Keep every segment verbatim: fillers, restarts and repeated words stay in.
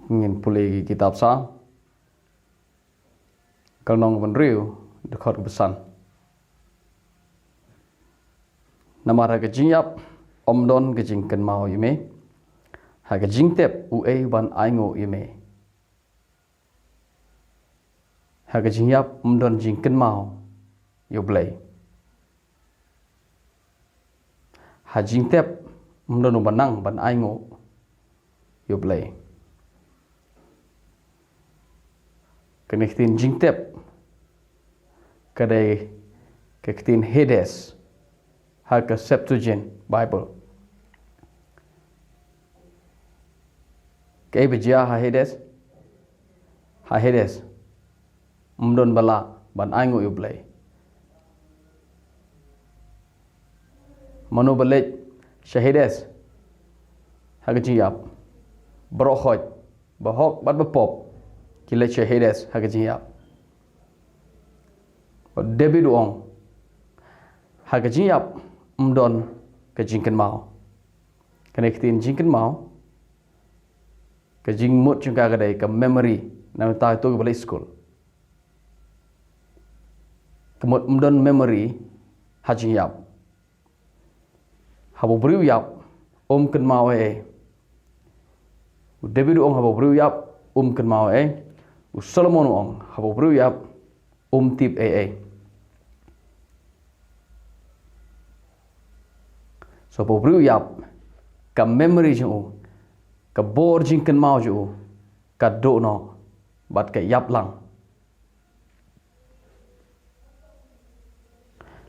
Ngin pule ki kitab Salm, ka lynnong ba hynriew, dkhot ba san. Namar ha ka jingïap ym don ka jingkynmaw ïa me, ha ka jingtep uei ban ainguh ïa me. Ha ka jingïap ym don jingkynmaw ïa U Blei. Ha jingtep ym don uba nang ban ainguh ïa U Blei. Kane ka ktien jingtep ka dei ka ktien Hades ha ka Septuagint Bible. Kaei ba jia ha Hades? Ha Hades ym don ba lah ban ainguh ïa U Blei. Mano ba leit sha Hades ha ka jingïap? Baroh khoit, ba hok bad ba pop, ki leit sha Hades ha ka jingïap. Bad David u ong, ha ka jingïap ym don ka jingkynmaw. Kane ka ktien jingkynmaw, ka jingmut jong ka ka dei ka memory, na bynta kito kiba leit skul. Ka mut ym don memory ha jingïap. Haba u briew u ïap um kynmaw ei ei. U David u ong haba u briew u ïap um kynmaw ei ei. U Solomon u ong haba u briew u ïap um tip ei ei. So haba u briew u ïap, ka memory jong u, ka bor jingkynmaw jong u ka duh noh bad ka ïap lang.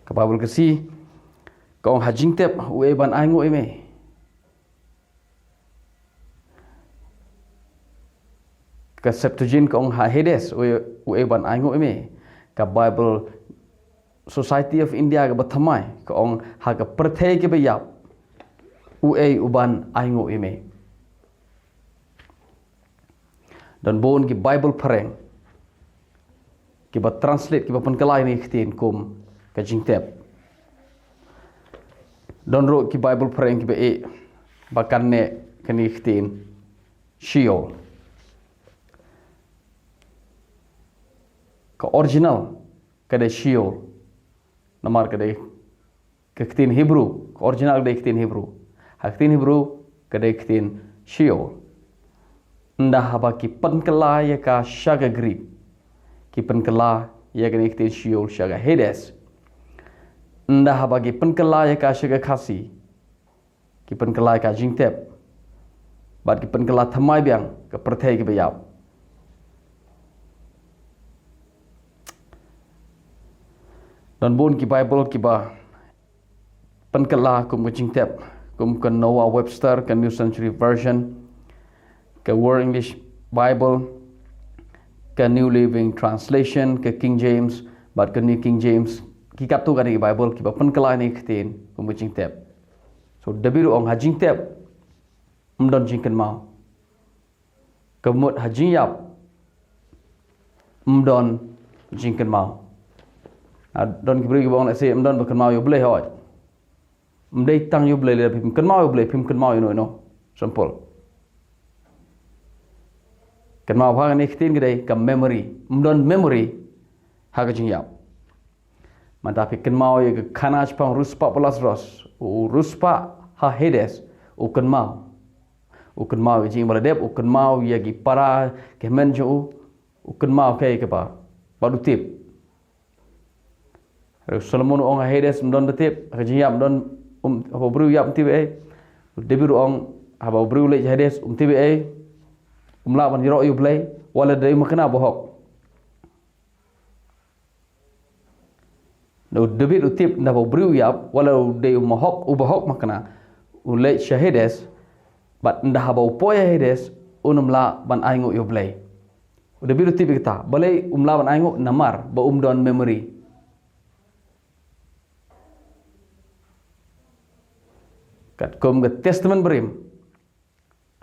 Ka Bible ka sngi ka ong ha jingtep uei ban ainguh ïa me. Ka Septuagint ka ong ha Hades uei, uei ban ainguh ïa me. Ka Bible Society of India kaba thymmai ka ong ha ka pyrthei kiba ïap uei uban ainguh ïa me. Don bun ki Bible phareng kiba translate, kiba pynkylla ïa kane ka ktien kum ka jingtep. Don ruh ki Bible phareng kiba ïeh ba kan neh kane ka ktien Sheol. Ka original ka dei Sheol. Namar ka dei ka ktien Hebrew, ka original ka dei ka ktien Hebrew. Ha ka ktien Hebrew ka dei ka ktien Sheol. Ynda haba ki pynkylla ïa ka sha ka Greek, ki pynkylla ïa kane ka ktien Sheol sha ka Hades. Ynda haba ki pynkylla ïa ka sha ka Khasi, ki pynkylla ïa ka jingtep. Bad ki pynkylla thymmai biang ka pyrthei kiba ïap. Don bun ki Bible kiba pynkylla kum ka jingtep, kum ka Noah Webster, ka New Century Version, ka World English Bible, ka New Living Translation, ka King James bad ka New King James. Ki katto katne ki Bible kiba pynkylla ïa kane ka ktien kum ka jingtep. So David u ong ha jingtep ym don jingkynmaw. Ka mut ha jingïap ym don jingkynmaw. Na don ki briew kiba ong lehse ym don ba kynmaw ïa U Blei, hooid. Ym dei tang ïa U Blei, lada phim kynmaw ïa U Blei phim kynmaw ïano ïano. Simple. Kynmaw ha kane ka ktien ka dei ka memory. Ym don memory ha ka jingïap. Mynta phi kynmaw ïa ka khana shaphang u riewspah ba Lasarus, u riewspah ha Hades u kynmaw. U kynmaw ïa ka jingim ba la dep, u kynmaw ïa ki para ki hynmen jong u, u kynmaw kaei kaba, bad u tip. U Solomon u ong ha Hades ym don ba tip, ha ka jingïap ym don, um, haba u briew u ïap um tip ei ei. U David u ong haba u briew u leit Hades um tip ei ei. Um lah ban ïaroh ïa U Blei, wat la dei u makna ba hok. Na u David u tip ynda haba u briew u ïap, wat la u dei u bahok, u bahok makna, u leit sha Hades, bad ynda haba u poi ha Hades, un ym lah ban ainguh ïa U Blei. U David u tip ïa kata, balei um lah ban ainguh? Namar ba um don memory. Katkum ka Testament Barim,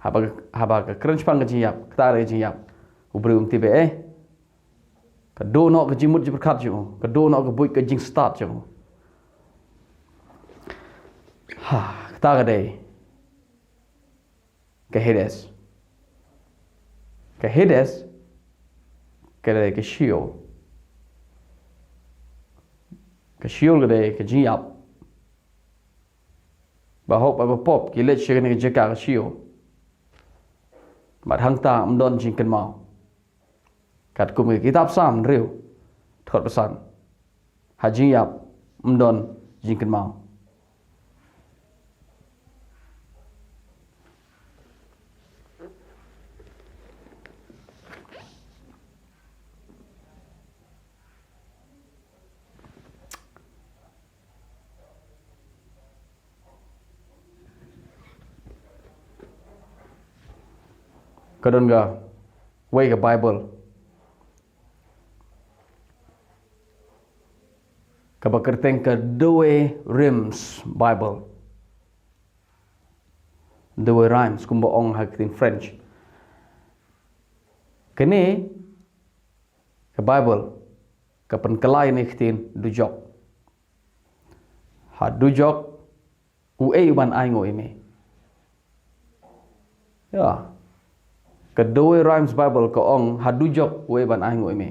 haba, haba ka kren shaphang ka jingïap, kata ka dei ka jingïap. U briew um tip ei ei. Ka duh noh ka jingmut jingpyrkhat jong u, ka duh noh ka buit ka jingstad jong u. Ha, kata ka dei ka Hades. Ka Hades ka dei ka Sheol. Ka Sheol ka dei ka jingïap. Ba hok bad ba pop ki leit sha kane ka jaka ka Sheol. Bad hangta ym don jingkynmaw. Katkum ka kitab Salm hynriew, dkhot ba san. Ha jingïap ym don jingkynmaw. Ka don kawei ka Bible kaba kyrteng ka Douay Rheims Bible. Douay Rheims, kumba ong ha ka ktien French. Kane ka Bible ka pynkylla ïa kane ka ktien dujok. Ha dujok, uei u ban ainguh ïa me? Ïa. Ka Douay Rheims Bible ka ong, ha dujok uei u ban ainguh ïa me?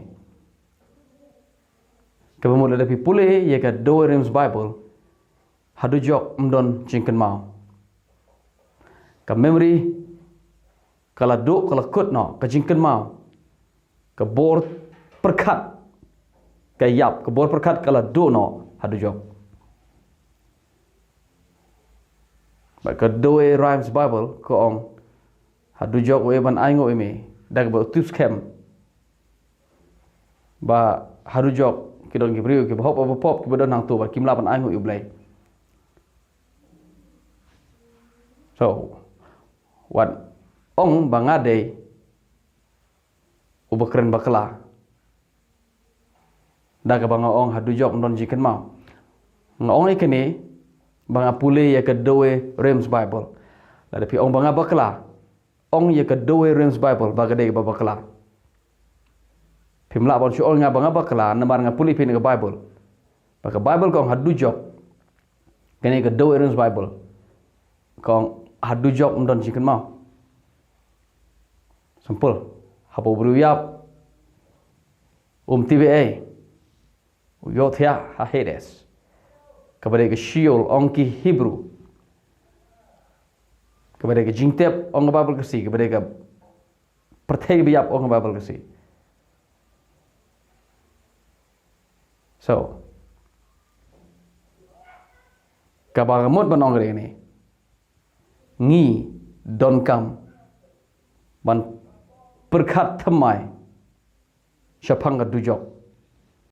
Kaba mut lada phi pule ïa ka Douay Rheims Bible, ha dujok ym don jingkynmaw. Ka memory ka la duh, ka la kut noh, ka jingkynmaw, ka bor pyrkhat ka ïap, ka bor pyrkhat ka la duh noh ha dujok. Bad ka Douay Rheims Bible ka ong, ha dujok uei u ban ainguh ïa me? Da kaba u tip skhem ba ha dujok ki don ki briew kiba hok bad ba pop, kiba don hangto, bad kim lah ban ainguh ïa U Blei. So, wat ong ba nga dei uba kren bakla. Da kaba nga ong ha dujok ym don jingkynmaw. Nga ong ïa kane ba nga pule ïa ka Douay Rheims Bible. Lada phi ong ba nga bakla, ong ïa ka Douay Rheims Bible ba ka dei kaba bakla. Phim lah ban shu ong ïa nga ba nga bakla namar nga pule ïa phi na ka Bible. Ba ka Bible ka ong ha dujok. Kane ka Douay Rheims Bible ka ong ha dujok ym don jingkynmaw. Sampul, haba u briew u ïap, um tip ei ei, u ïohthiah ha Hades, kaba dei ka Sheol ong ki Hebru, kaba dei ka jingtep ong ka Bible Khasi, kaba dei ka pyrthei ba ïap ong ka Bible Khasi. So, kaba nga mut ban ong ka dei kane, ngi donkam ban pyrkhat thymmai shaphang ka dujok.